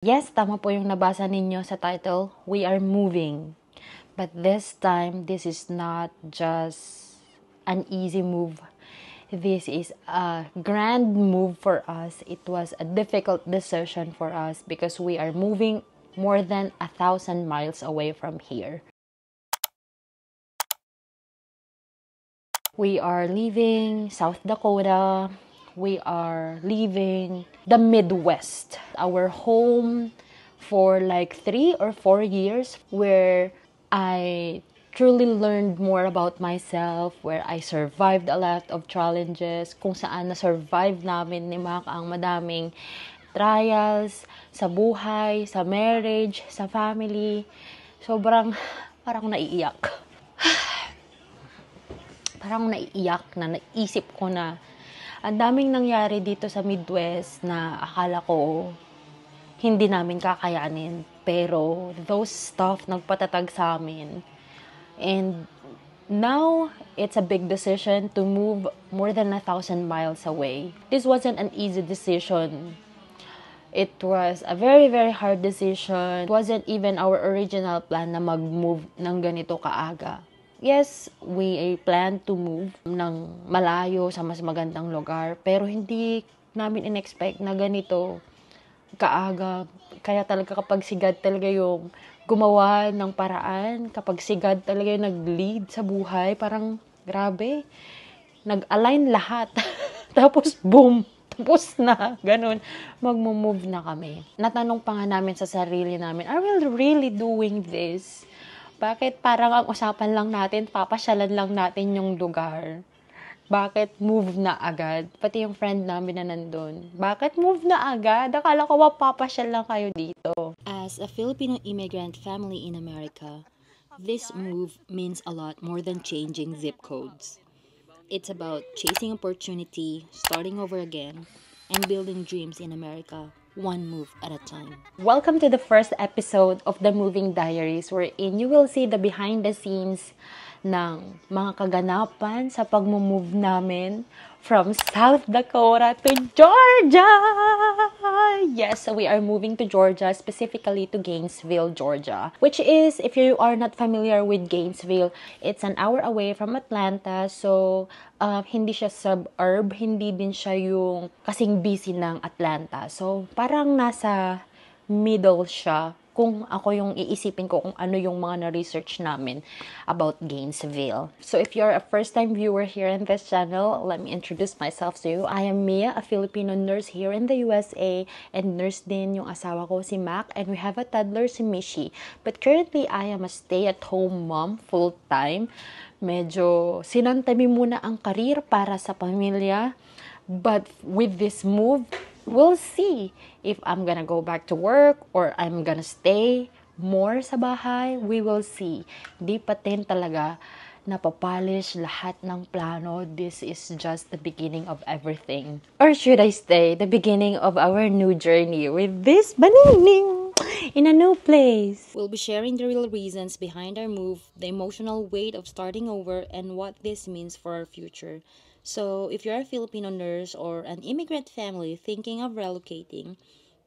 Yes, tama po yung nabasa ninyo sa title. We are moving. But this time, this is not just an easy move. This is a grand move for us. It was a difficult decision for us because we are moving more than 1,000 miles away from here. We are leaving South Dakota. We are leaving the Midwest, our home for like 3 or 4 years, where I truly learned more about myself, where I survived a lot of challenges, kung saan na-survive namin ni Mac ang madaming trials sa buhay, sa marriage, sa family. Sobrang parang naiiyak. Parang naiiyak na naisip ko na ang daming nangyari dito sa Midwest na akala ko hindi namin kakayanin. Pero those stuff nagpatatag sa amin. And now, it's a big decision to move more than 1,000 miles away. This wasn't an easy decision. It was a very, very hard decision. It wasn't even our original plan na mag-move ng ganito kaaga. Yes, we plan to move ng malayo sa mas magandang lugar, pero hindi namin in-expect na ganito kaaga. Kaya talaga kapag si God talaga yung gumawa ng paraan, kapag si God talaga yung nag-lead sa buhay, parang grabe, nag-align lahat. Tapos boom, tapos na, ganun, mag-move na kami. Natanong pa nga namin sa sarili namin, are we really doing this? Bakit parang ang usapan lang natin, papasyalan lang natin yung lugar? Bakit move na agad? Pati yung friend namin na nandun. Bakit move na agad? Akala ko mapapasyal lang kayo dito. As a Filipino immigrant family in America, this move means a lot more than changing zip codes. It's about chasing opportunity, starting over again, and building dreams in America, one move at a time. Welcome to the first episode of The Moving Diaries, wherein you will see the behind the scenes ng mga kaganapan sa pag-move namin from South Dakota to Georgia! Yes, so we are moving to Georgia, specifically to Gainesville, Georgia. Which is, if you are not familiar with Gainesville, it's an hour away from Atlanta. So, hindi siya suburb, hindi din siya yung kasing busy ng Atlanta. So, parang nasa middle siya kung ako yung iisipin ko kung ano yung mga na-research namin about Gainesville. So if you're a first-time viewer here in this channel, let me introduce myself to you. I am Mia, a Filipino nurse here in the USA, and nurse din yung asawa ko si Mac, and we have a toddler si Mishi. But currently, I am a stay-at-home mom full-time. Medyo sinantami muna ang karir para sa pamilya. But with this move, we'll see if I'm gonna go back to work or I'm gonna stay more sa bahay. We will see. Di pa din talaga napapolish lahat ng plano. This is just the beginning of everything. Or should I say, the beginning of our new journey with this banining in a new place. We'll be sharing the real reasons behind our move, the emotional weight of starting over, and what this means for our future. So, if you're a Filipino nurse or an immigrant family thinking of relocating,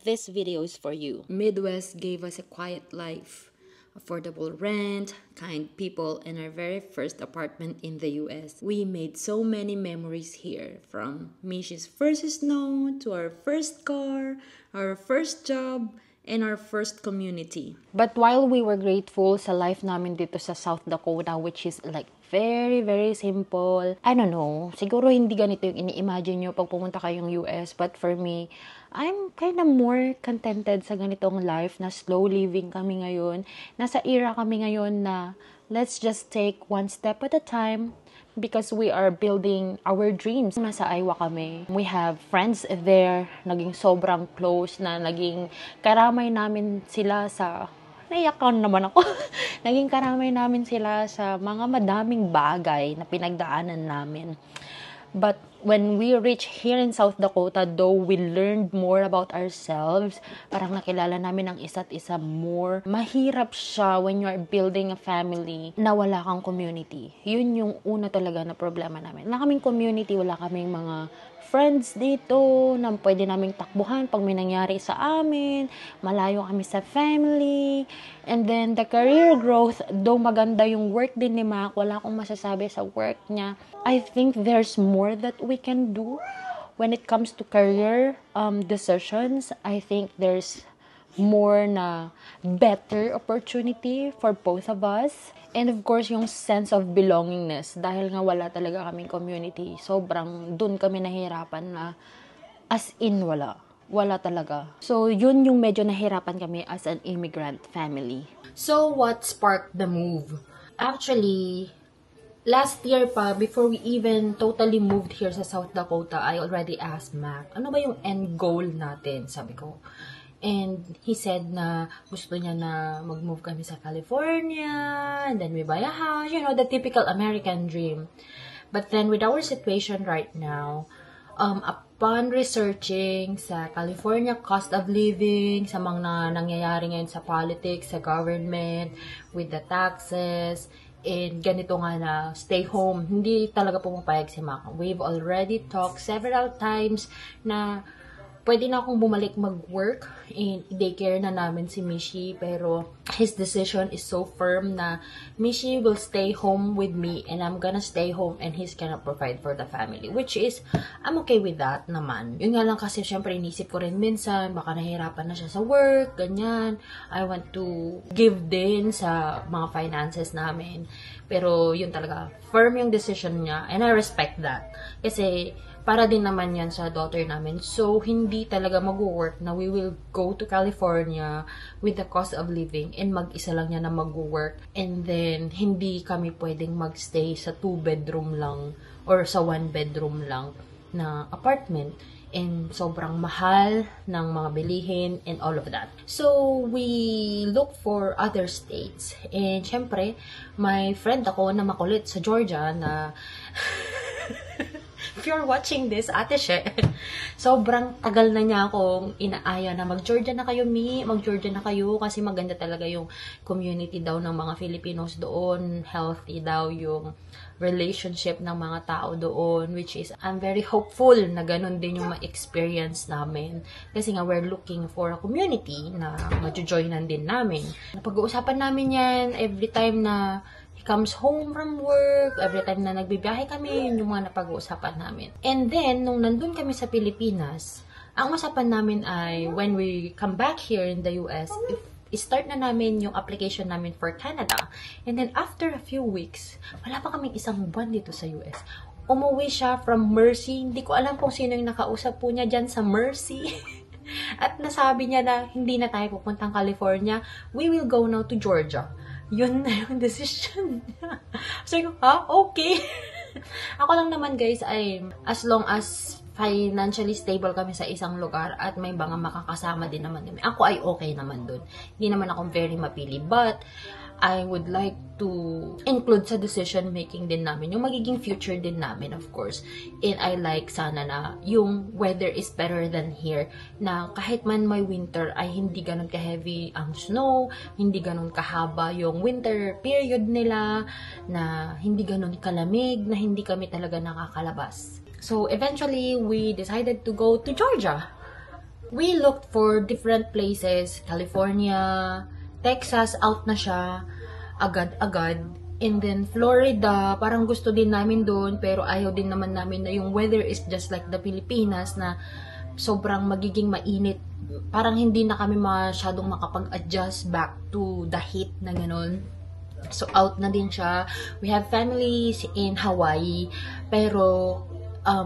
this video is for you. Midwest gave us a quiet life, affordable rent, kind people, and our very first apartment in the US. We made so many memories here, from Mishi's first snow to our first car, our first job, and our first community. But while we were grateful sa life namin dito sa South Dakota, which is like very, very simple. I don't know. Siguro hindi ganito yung ini-imagine nyo pag pumunta kayong US. But for me, I'm kind of more contented sa ganitong life na slow living kami ngayon. Nasa era kami ngayon na let's just take one step at a time because we are building our dreams. Nasa Iowa kami. We have friends there. Naging sobrang close na naging karamay namin sila sa... Naiyakan naman ako. Naging karamay namin sila sa mga madaming bagay na pinagdaanan namin. But when we reach here in South Dakota, though we learned more about ourselves, parang nakilala namin ang isa't isa more. Mahirap siya when you are building a family na wala kang community. Yun yung una talaga na problema namin. Wala kaming community, wala kaming mga friends dito na pwede naming takbuhan pag may nangyari sa amin, malayo kami sa family, and then the career growth, though maganda yung work din ni Mac, wala akong masasabi sa work niya. I think there's more that we can do when it comes to career decisions. I think there's more na better opportunity for both of us. And of course, yung sense of belongingness. Dahil nga wala talaga kaming community. Sobrang dun kami nahihirapan na as in wala. Wala talaga. So, yun yung medyo nahirapan kami as an immigrant family. So, what sparked the move? Actually, last year pa, before we even totally moved here sa South Dakota, I already asked Mac, ano ba yung end goal natin? Sabi ko. And he said na gusto niya na mag-move kami sa California, and then we buy a house, you know, the typical American dream. But then with our situation right now, upon researching sa California cost of living, sa mga nangyayari ngayon sa politics, sa government, with the taxes, and ganito nga na stay home, hindi talaga pumapayag si Mac. We've already talked several times na pwede na akong bumalik mag-work and daycare na namin si Mishi, pero his decision is so firm na Mishi will stay home with me and I'm gonna stay home and he's gonna provide for the family, which is, I'm okay with that naman. Yun nga lang kasi syempre inisip ko rin minsan, baka nahihirapan na siya sa work, ganyan. I want to give din sa mga finances namin. Pero yun talaga, firm yung decision niya and I respect that. Kasi para din naman yan sa daughter namin. So, hindi talaga mag-work na we will go to California with the cost of living and mag-isa lang niya na mag-work. And then, hindi kami pwedeng magstay sa 2-bedroom lang or sa 1-bedroom lang na apartment. And sobrang mahal ng mga bilihin and all of that. So, we look for other states. And syempre, may friend ako na makulit sa Georgia na if you're watching this, Ate She, sobrang tagal na niya akong inaaya na mag-Georgia na kayo, mag-Georgia na kayo kasi maganda talaga yung community daw ng mga Filipinos doon, healthy daw yung relationship ng mga tao doon, which is, I'm very hopeful na ganun din yung ma-experience namin. Kasi nga, we're looking for a community na ma-joinan din namin. Napag-uusapan namin yan every time na he comes home from work, every time na nagbibiyahe kami, yun yung mga napag-uusapan namin. And then, nung nandun kami sa Pilipinas, ang usapan namin ay, when we come back here in the US, start na namin yung application namin for Canada. And then, after a few weeks, wala pa kaming isang buwan dito sa US. Umuwi siya from Mercy. Hindi ko alam kung sino yung nakausap po niya dyan sa Mercy. At nasabi niya na hindi na tayo pupuntang California. We will go now to Georgia. Yun na yung decision niya. So, okay. Ako lang naman, guys, ay as long as financially stable kami sa isang lugar at may mga makakasama din naman kami, ako ay okay naman dun. Hindi naman ako very mapili. But, I would like to include sa decision making din namin, yung magiging future din namin, of course. And I like sana na yung weather is better than here, na kahit man may winter ay hindi ganun ka-heavy ang snow, hindi ganun kahaba yung winter period nila, na hindi ganun kalamig, na hindi kami talaga nakakalabas. So eventually, we decided to go to Georgia. We looked for different places, California, Texas, out na siya, agad-agad. And then, Florida, parang gusto din namin doon, pero ayaw din naman namin na yung weather is just like the Pilipinas, na sobrang magiging mainit. Parang hindi na kami masyadong makapag-adjust back to the heat na gano'n. So, out na din siya. We have families in Hawaii, pero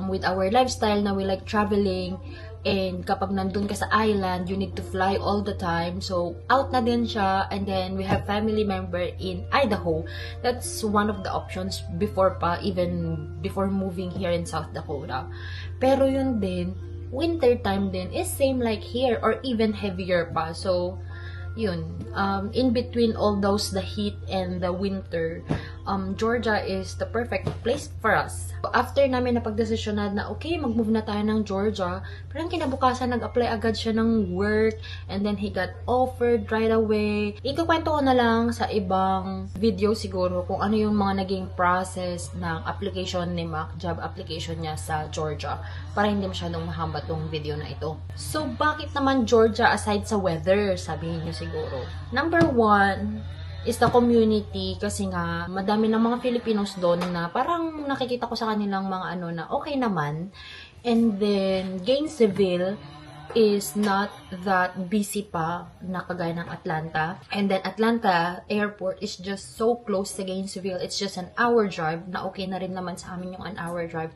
with our lifestyle na we like traveling, and kapag nandun ka sa island, you need to fly all the time. So, out na din siya. And then, we have family member in Idaho. That's one of the options before pa, even before moving here in South Dakota. Pero yun din, winter time din is same like here or even heavier pa. So, yun. In between all those, the heat and the winter, Georgia is the perfect place for us. After namin napagdesisyonan na okay, mag-move na tayo ng Georgia, parang kinabukasan nag-apply agad siya ng work, and then he got offered right away. Ikukwento ko na lang sa ibang video siguro kung ano yung mga naging process ng application ni Mac, job application niya sa Georgia, para hindi masyadong mahaba tong video na ito. So, bakit naman Georgia aside sa weather? Sabihin niyo siguro. Number one is the community, kasi nga madami ng mga Filipinos doon na parang nakikita ko sa kanilang mga ano na okay naman. And then Gainesville is not that busy pa na kagaya ng Atlanta. And then Atlanta airport is just so close to Gainesville. It's just an hour drive, na okay na rin naman sa amin yung an hour drive.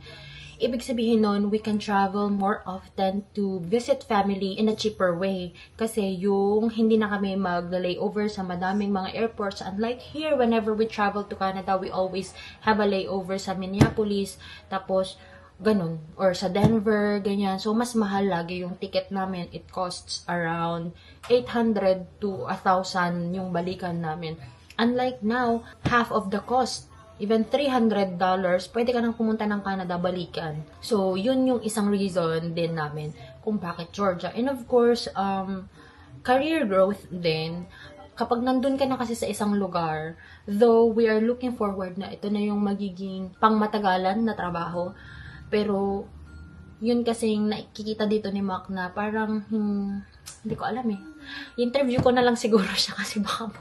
Ibig sabihin nun, we can travel more often to visit family in a cheaper way. Kasi yung hindi na kami mag-layover sa madaming mga airports. Unlike here, whenever we travel to Canada, we always have a layover sa Minneapolis. Tapos, ganun. Or sa Denver, ganyan. So, mas mahal lagi yung ticket namin. It costs around 800 to 1,000 yung balikan namin. Unlike now, half of the cost. Even $300, pwede ka nang pumunta ng Canada, balikan. So, yun yung isang reason din namin kung bakit Georgia. And of course, career growth din. Kapag nandun ka na kasi sa isang lugar, though we are looking forward na ito na yung magiging pangmatagalan na trabaho, pero yun kasing nakikita dito ni Mac na parang, hindi ko alam eh. Interview ko na lang siguro siya kasi baka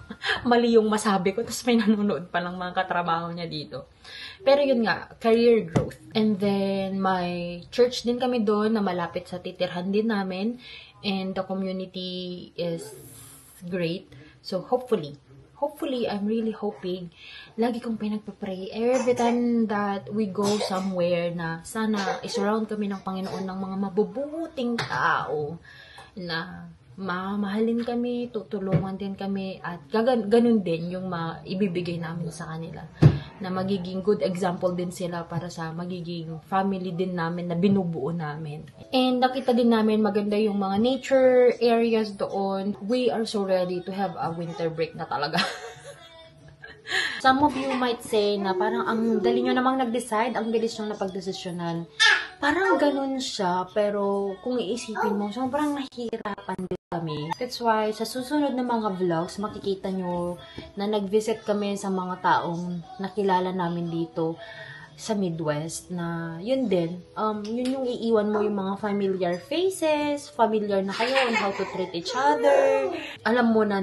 mali yung masabi ko, tapos may nanonood pa ng mga katrabaho niya dito. Pero yun nga, career growth. And then, may church din kami doon na malapit sa titirhan din namin. And the community is great. So, hopefully, I'm really hoping, lagi kong pinagpapray every time that we go somewhere na sana isurround kami ng Panginoon ng mga mabubuting tao na mamahalin kami, tutulungan din kami, at ganun din yung ibibigay namin sa kanila. Na magiging good example din sila para sa magiging family din namin na binubuo namin. And nakita din namin maganda yung mga nature areas doon. We are so ready to have a winter break na talaga. Some of you might say na parang ang dali nyo namang nag-decide, ang bilis nyo napag-desisyonan. Parang ganun siya, pero kung iisipin mo, sobrang nahihirapan din kami. That's why, sa susunod na mga vlogs, makikita nyo na nag-visit kami sa mga taong nakilala namin dito sa Midwest, na yun din, yun yung iiwan mo yung mga familiar faces, familiar na kayo on how to treat each other. Alam mo na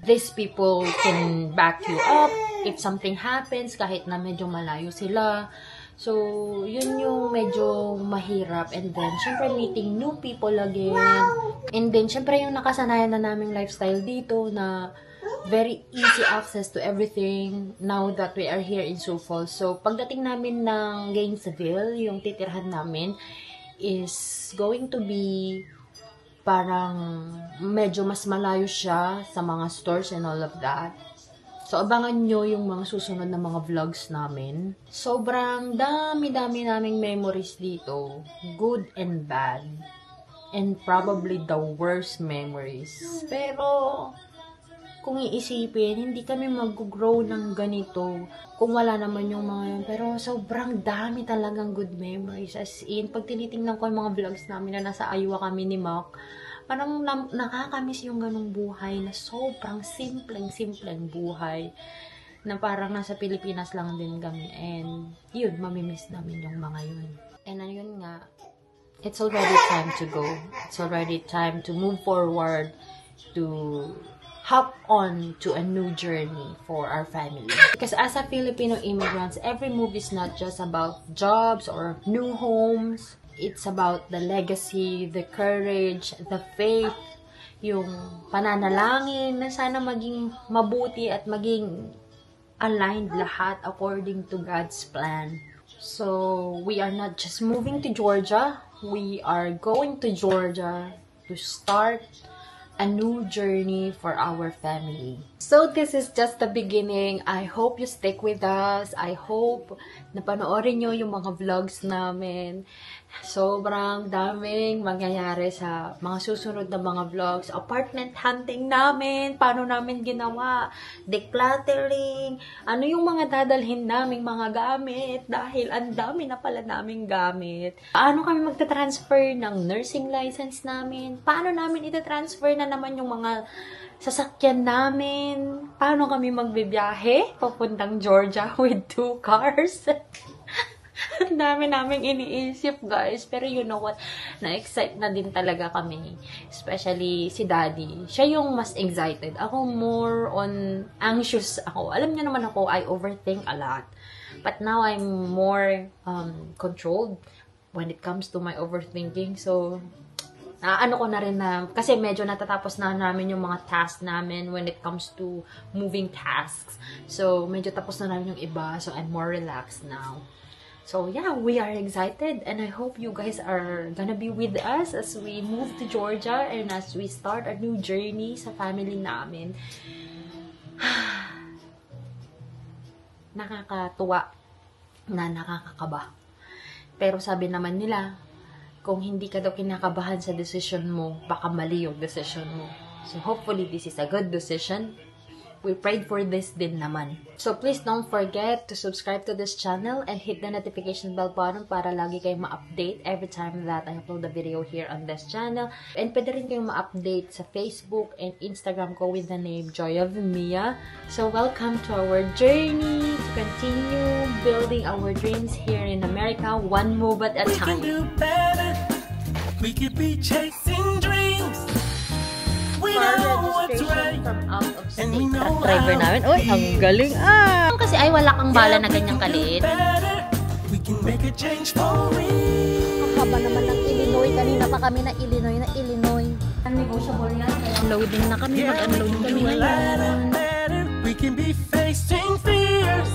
these people can back you up if something happens, kahit na medyo malayo sila. So, yun yung medyo mahirap. And then, syempre, meeting new people again. And then, syempre, yung nakasanayan na naming lifestyle dito na very easy access to everything now that we are here in Sioux Falls. So, pagdating namin ng Gainesville, yung titirhan namin is going to be parang medyo mas malayo siya sa mga stores and all of that. So, abangan nyo yung mga susunod na mga vlogs namin. Sobrang dami-dami naming memories dito. Good and bad. And probably the worst memories. Pero, kung iisipin, hindi kami mag-grow ng ganito kung wala naman yung mga yun. Pero sobrang dami talagang good memories. As in, pag tinitingnan ko yung mga vlogs namin na nasa Iowa kami ni Mac, parang nakakamiss yung ganong buhay na sobrang simpleng buhay na parang nasa Pilipinas lang din kami. And yun, mamimiss namin yung mga yun. And ayun nga, it's already time to go. It's already time to move forward, to hop on to a new journey for our family. Because as a Filipino immigrants, every move is not just about jobs or new homes. It's about the legacy, the courage, the faith, yung pananalangin na sana maging mabuti at maging aligned lahat according to God's plan. So, we are not just moving to Georgia. We are going to Georgia to start a new journey for our family. So, this is just the beginning. I hope you stick with us. I hope na panoorin nyo yung mga vlogs namin. Sobrang daming mangyayari sa mga susunod na mga vlogs. Apartment hunting namin, paano namin ginawa, decluttering, ano yung mga dadalhin naming mga gamit, dahil ang dami na pala naming gamit. Paano kami magta-transfer ng nursing license namin, paano namin ita-transfer na naman yung mga sasakyan namin, paano kami magbibiyahe papuntang Georgia with 2 cars. Ang dami naming iniisip, guys. Pero you know what? Na-excite na din talaga kami. Especially si Daddy. Siya yung mas excited. Ako more on anxious ako. Alam niyo naman ako, I overthink a lot. But now I'm more controlled when it comes to my overthinking. So, ano ko na rin na, kasi medyo natatapos na namin yung mga tasks namin when it comes to moving tasks. So, medyo tapos na namin yung iba. So, I'm more relaxed now. So, yeah, we are excited and I hope you guys are gonna be with us as we move to Georgia and as we start a new journey sa family namin. Nakakatuwa na nakakakaba. Pero sabi naman nila, kung hindi ka daw kinakabahan sa decision mo, baka mali yung decision mo. So, hopefully, this is a good decision. We prayed for this din naman. So, please don't forget to subscribe to this channel and hit the notification bell button para lagi kayong ma-update every time that I upload a video here on this channel. And pwede rin kayong ma-update sa Facebook and Instagram ko with the name Joy of Mia. So, welcome to our journey to continue building our dreams here in America, one move at a time. We can do better. We could be chasing dreams. We know what's right. From out of state. And we know Truck driver namin. Uy, ang galing Kasi ay wala kang bala na ganyang kaliit. We can make a change for real. Ang haba naman ng Illinois. Kanina pa kami na Illinois. Negotiable yan. Unloading na kami. Mag-unload kami ngayon. Better. We can be facing fears.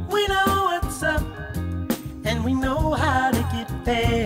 We know what's up. And we know how to get there.